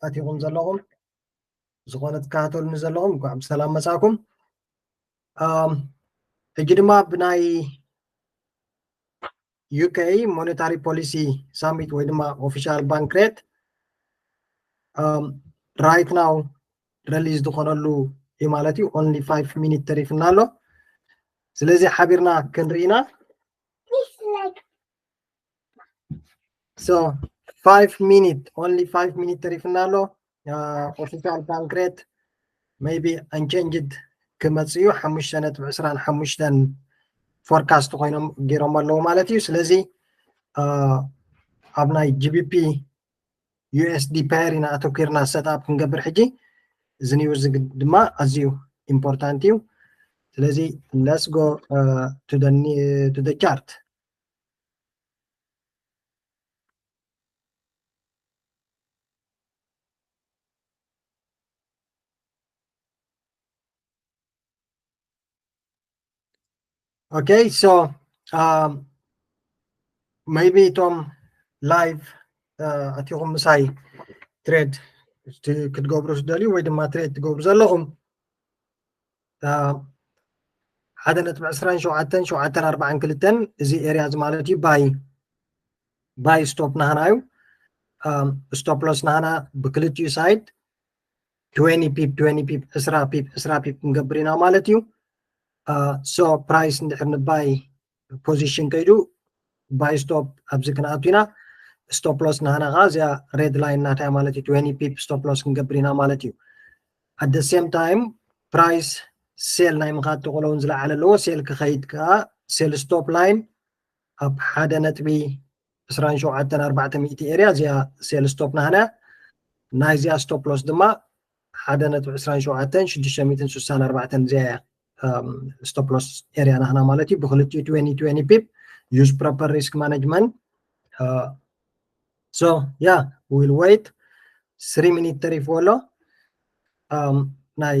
ኣቲኹም ዘለኹም ዝኾነ ትከታተሉኒ ዘለኹም እንኳዕ ብሰላም መጻእኩም። ሕጂ ድማ ብናይ ዩኬ ሞኔታሪ ፖሊሲ ሳሚት ወይ ድማ ኦፊሻል ባንክ ሬት right now ሪሊዝ ዝኾነሉ እዩ ማለት እዩ። Only five ሚኒት ተሪፍና ኣሎ። ስለዚ ሓቢርና ክንርኢና። So five ሚኒት፣ only five ሚኒት ተሪፍና ኣሎ። ኦፊሻል ባንክ ሬት maybe unchanged ክመጽእ እዩ። ሓሙሽተ ነጥቢ ዕስራን ሓሙሽተን ፎርካስት ኮይኖም ገይሮም ኣለዉ ማለት እዩ። ስለዚ ኣብ ናይ ጂቢፒ ዩኤስዲ ፔር ኢና ኣተኪርና ሰትኣፕ ክንገብር ሕጂ። እዚ ኒውስ ድማ ኣዝዩ ኢምፖርታንት እዩ። ስለዚ let's go to the chart. Okay, so maybe እቶም ላይቭ ኣቲኹም ምሳይ ትሬድ ክትገብሩ ትደልዩ ወይ ድማ ትሬድ ትገብሩ ዘለኹም ሓደ ነጥቢ ዕስራን ሸውዓተን ሸውዓተን ኣርባዓን ክልተን እዚ ኤርያ እዚ ማለት እዩ። ባይ ባይ ስቶፕ ናህና እዩ። ስቶፕ ሎስ ናህና ብክልቲኡ ሳይድ ትዌንቲ ፒፕ ትዌንቲ ፒፕ ዕስራ ፒፕ ዕስራ ፒፕ ክንገብር ኢና ማለት እዩ። ሶ ፕራይስ እንድሕር ንባይ ፖዚሽን ከይዱ ባይ ስቶፕ ኣብዚ ክንኣቱ ኢና። ስቶፕ ሎስ ናህና ከዓ እዚኣ ሬድ ላይን ናታ ማለት እዩ። ትዌንቲ ፒፕ ስቶፕ ሎስ ክንገብር ኢና ማለት እዩ። At the same time ፕራይስ ሴል ናይ ምኻድ ተኽእሎ እውን ዝለዓለ ኣለዎ። ሴል ክኸይድ ከዓ ሴል ስቶፕ ላይን ኣብ ሓደ ነጥቢ ዕስራን ሸውዓተን ኣርባዕተ ሚእቲ ኤርያ እዚኣ ሴል ስቶፕ ናህና። ናይዚኣ ስቶፕ ሎስ ድማ ሓደ ነጥቢ ዕስራን ሸውዓተን ሽዱሽተ ሚእትን ስሳን ኣርባዕተን እዚኣ እያ ስቶፕ ሎስ ኤርያ ናህና ማለት እዩ። ብክልቲኡ ትዌንቲ ትዌንቲ ፒፕ ዩዝ ፕሮፐር ሪስክ ማኔጅመንት። So yeah, we'll wait. Three ሚኒት ተሪፍዎ ኣሎ። ናይ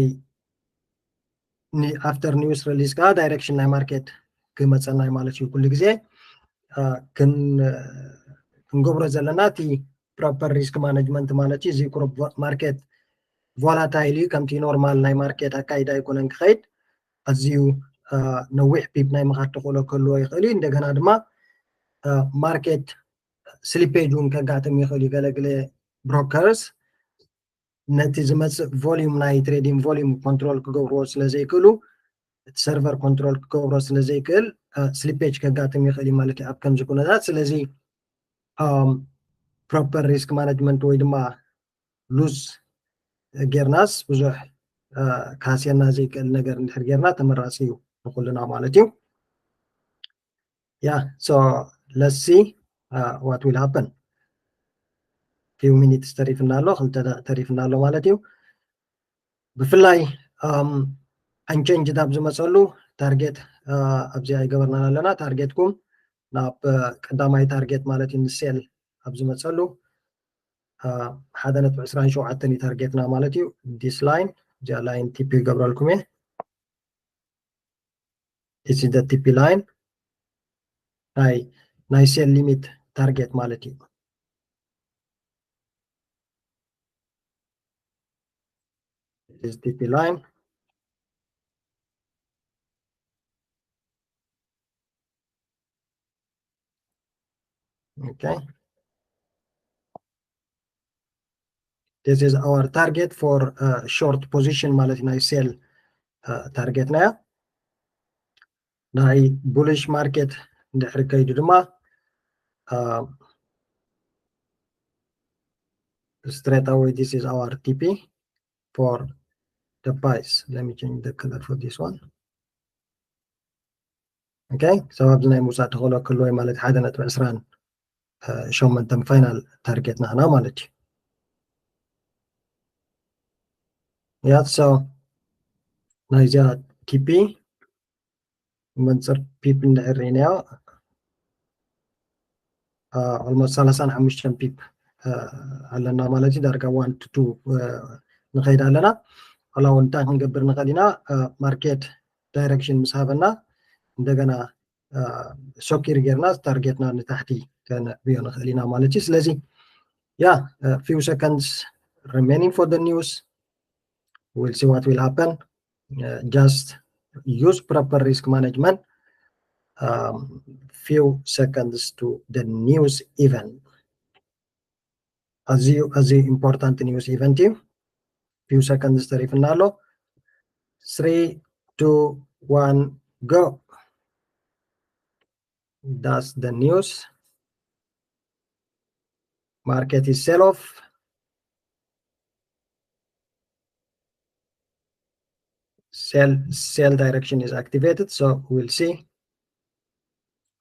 ኣፍተር ኒውስ ሪሊዝ ከዓ ዳይሬክሽን ናይ ማርኬት ክመፀና እዩ ማለት እዩ። ኩሉ ግዜ ክንገብሮ ዘለና እቲ ፕሮፐር ሪስክ ማኔጅመንት ማለት እዩ። እዚ ቁሩብ ማርኬት ቮላታይል እዩ። ከምቲ ኖርማል ናይ ማርኬት ኣካይዳ ኣይኮነን ክኸይድ። ኣዝዩ ነዊሕ ፒፕ ናይ ምኻድ ተኽእሎ ክህልዎ ይኽእል እዩ። እንደገና ድማ ማርኬት ስሊፔጅ እውን ከጋጥም ይኽእል እዩ። ገለግለ ብሮከርስ ነቲ ዝመፅእ ቮሊዩም ናይ ትሬዲንግ ቮሊዩም ኮንትሮል ክገብርዎ ስለ ዘይክእሉ እቲ ሰርቨር ኮንትሮል ክገብሮ ስለ ዘይክእል ስሊፔጅ ከጋጥም ይኽእል እዩ ማለት እዩ ኣብ ከምዚ ኩነታት። ስለዚ ፕሮፐር ሪስክ ማኔጅመንት ወይ ድማ ሉዝ ጌርናስ ብዙሕ ካስየና ዘይክእል ነገር እንድሕር ጌርና ተመራፂ እዩ ንኩልና ማለት እዩ። Yeah, so let's see what will happen. Few minutes ተሪፍና ኣሎ፣ ክልተ ተሪፍና ኣሎ ማለት እዩ። ብፍላይ ኣንቸንጅድ ኣብ ዝመፀሉ ታርጌት ኣብዚ ኣይገበርናን ኣለና። ታርጌትኩም ናብ ቀዳማይ ታርጌት ማለት እዩ ንሴል ኣብ ዝመፀሉ ሓደ ነጥቢ ዕስራን ሸውዓተን እዩ ታርጌትና ማለት እዩ። ዲስ ላይን እዚኣ ላይን ቲፒ ይገብረልኩም እየ። This is the ቲፒ ላይን ናይ ናይ ሴል ሊሚት ታርጌት ማለት እዩ። This is ቲፒ ላይን። Okay. This is our target for short position ማለት ናይ ሴል ታርጌት ናያ። ናይ ቡሊሽ ማርኬት እንድሕር ከይዱ ድማ straight away this is our ቲፒ for the buys. Let me change the color for this one. Okay, so ኣብዚ ናይ ምውፃእ ተኽእሎ ክህልዎ ማለት ሓደ ነጥቢ ዕስራን ሸሞንተን ፋይናል ታርጌት ናህና ማለት እዩ። Yeah, so ናይዚኣ ቲፒ መንፅር ፒፕ እንድሕር ርኢናዮ ኦልሞስት ሰላሳን ሓሙሽተን ፒፕ ኣለና ማለት እዩ። ዳርጋ ዋን ቱ ቱ ንኸይድ ኣለና። ዋላ እውን እንታይ ክንገብር ንኽእል ኢና፣ ማርኬት ዳይሬክሽን ምስ ሃበና እንደገና ሶኪር ጌርና ታርጌትና ንታሕቲ ከነዕብዮ ንኽእል ኢና ማለት እዩ። ስለዚ ያ ፊው ሰከንድስ remaining for the news. We'll see what will happen. Uh, just use proper risk management. Um, few seconds to the news event. ኣዝዩ ኣዝዩ important news event እዩ። Few seconds ተሪፍና ኣሎ። Three, two, one, go. That's the news. Market is sell off. Sell sell direction is activated, so we'll see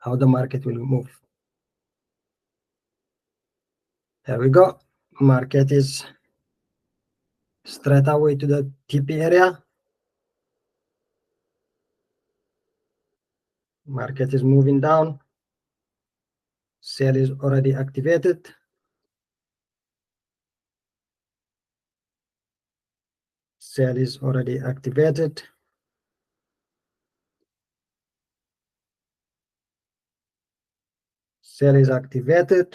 how the market will move. There we go. Market is straight away to the T P area. Market is moving down. Sell is already activated. Sell is already activated. Sell is activated.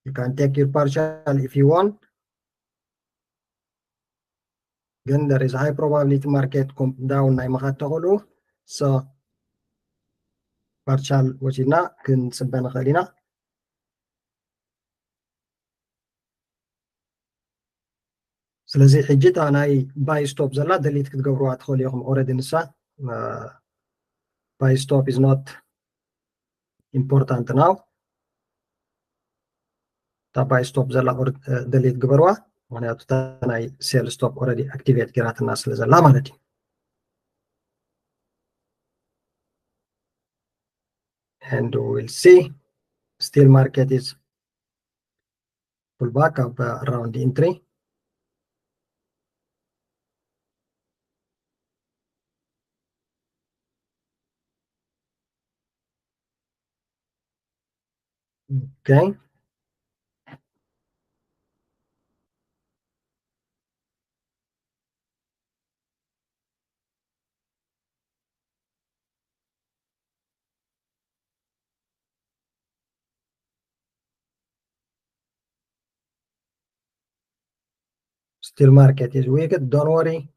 You can take your partial if you want. ግን there is high probability market come down ናይ ምኻድ ተኽእሉ። So partial ወሲድና ክንፅበ ንኽእል ኢና። ስለዚ ሕጂ እታ ናይ buy stop ዘላ delete ክትገብርዋ ትኽእሉ ኢኹም። Already ንሳ buy stop is not important now። እታ buy stop ዘላ delete ግበርዋ፣ ምክንያቱ እታ ናይ sell stop already activate ጌራትና ስለ ዘላ ማለት እዩ። And we'll see still market is pull back up, uh, around the entry. Okay. Still market is weak, don't worry.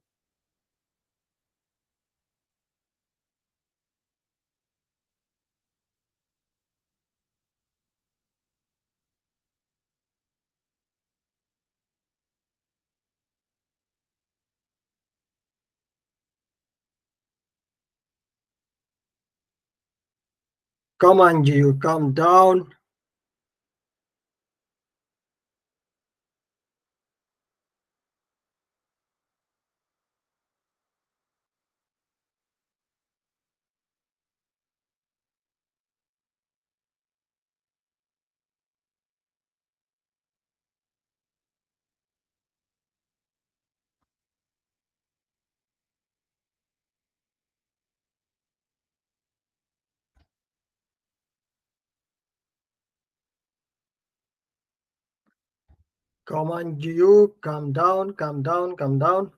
Come on, you come down. Come on, you come down, come down, come down.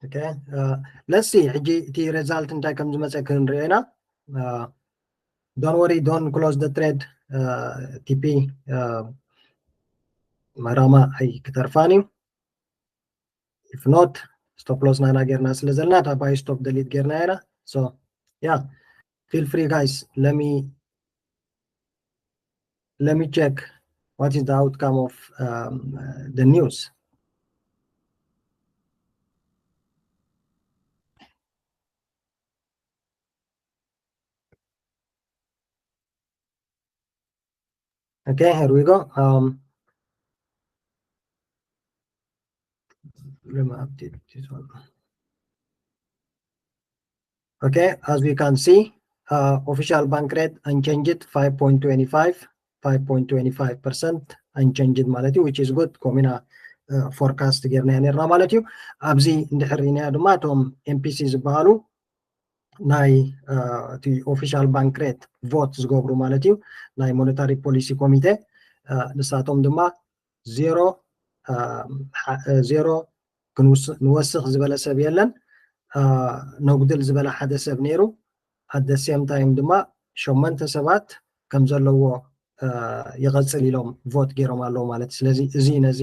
Okay, uh, let's see ሕጂ እቲ result እንታይ ከም ዝመፀ ክንሪኦ ኢና። Uh, don't worry, don't close the trade. Uh, T P, uh, ማራማ ኣይክተርፋን እዩ። If not, stop loss ናና ጌርና ስለ ዘለና እታ buy stop delete ጌርና ኢና። So yeah, feel free, guys. Let me let me check what is the outcome of, um, uh, the news. Okay, here we go. Um, let me update this one. Okay, as we can see, uh, official bank rate unchanged, five point twenty five, five point twenty five percent unchanged ማለት እዩ, which is good። ከምኡ ኢና፣ uh, forecast ጌርናዮ ኔርና ማለት እዩ። ኣብዚ እንድሕር ርኢናዮ ድማ እቶም M P C ዝበሃሉ ናይ፣ uh፣ እቲ official bank rate vote ዝገብሩ ማለት እዩ፣ ናይ monetary policy committee ንሳቶም ድማ ዜሮ ዜሮ ንወስኽ ዝበለ ሰብ የለን። ነጉድል ዝበለ ሓደ ሰብ ነይሩ። ኣደ ሴም ታይም ድማ ሸመንተ ሰባት ከም ዘለዎ ይቐፅል ኢሎም ቮት ገይሮም ኣለዉ ማለት እዩ። ስለዚ እዚ ነዚ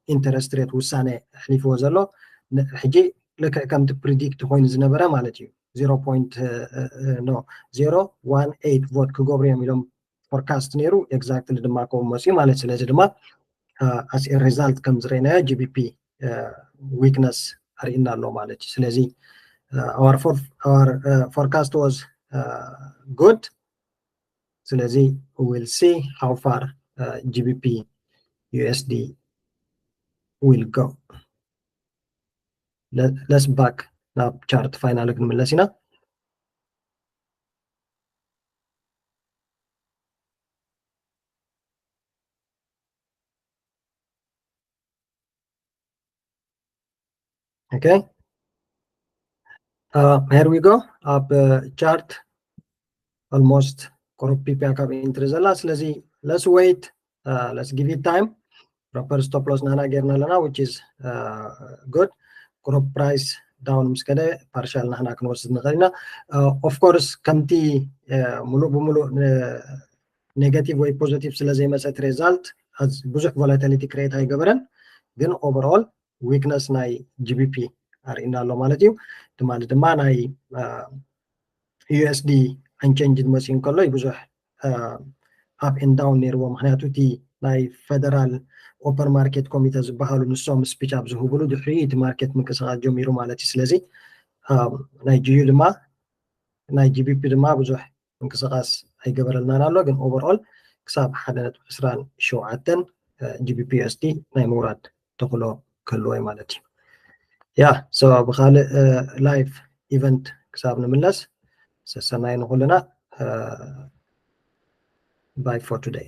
ኢንተረስት ሬት ውሳኔ ኣሕሊፍዎ ዘሎ ሕጂ ልክዕ ከምቲ ፕሪዲክት ኮይኑ ዝነበረ ማለት እዩ። ዜሮ ፖይንት ዜሮ ዋን ኤይት ቮት ክገብሩ እዮም ኢሎም ፎርካስት ነይሩ። ኤግዛክትሊ ድማ ከምኡ መፅዩ ማለት። ስለዚ ድማ ኣስ ሪዛልት ከም ዝረእናዮ ጂቢፒ ዊክነስ ኣርእና ኣሎ ማለት እዩ። ስለዚ our forecast was good። ስለዚ we'll see how far GBP USD will go. Let's back ናብ ቻርት ፋይናል ክንምለስ ኢና። Okay. Uh, here we go. ኣብ ቻርት ኦልሞስት ቁሩብ ፒፕ እያ ካብ ኢንትሪ ዘላ። ስለዚ let's wait, let's give it time. ፕሮፐር ስቶፕ ሎስ ናና ጌርና ኣለና፣ which is good። ቁሩብ ፕራይስ ዳውን ምስ ከደ ፓርሻል ናህና ክንወስድ ንኽእል ኢና። ኦፍኮርስ ከምቲ ሙሉእ ብሙሉእ ኔጋቲቭ ወይ ፖዚቲቭ ስለ ዘይመፀት ሪዛልት ብዙሕ ቮላቲሊቲ ክሬት ኣይገበረን፣ ግን ኦቨርኦል ዊክነስ ናይ ጂቢፒ ኣርእና ኣሎ ማለት እዩ። ትማሊ ድማ ናይ ዩኤስዲ ኣንቸንጅድ መፅኡ እንከሎ ብዙሕ ኣፕ ኤንድ ዳውን ነይርዎ። ምክንያቱ እቲ ናይ ፌደራል ኦፐን ማርኬት ኮሚቴ ዝበሃሉ ንሶም ስፒች ኣብ ዝህብሉ ድሕሪ እቲ ማርኬት ምንቅስቃስ ጀሚሩ ማለት እዩ። ስለዚ ናይ ጂዩ ድማ ናይ ጂቢፒ ድማ ብዙሕ ምንቅስቃስ ኣይገበረልናን ኣሎ። ግን ኦቨርኦል ክሳብ ሓደ ነጥቢ ዕስራን ሸውዓተን ጂቢፒ ዩኤስዲ ናይ ምውራድ ተኽእሎ ክህልዎ እዩ ማለት እዩ። ያ ብካልእ ላይቭ ኢቨንት ክሳብ ንምለስ ሰሰናይ ንኩልና። Bye for today.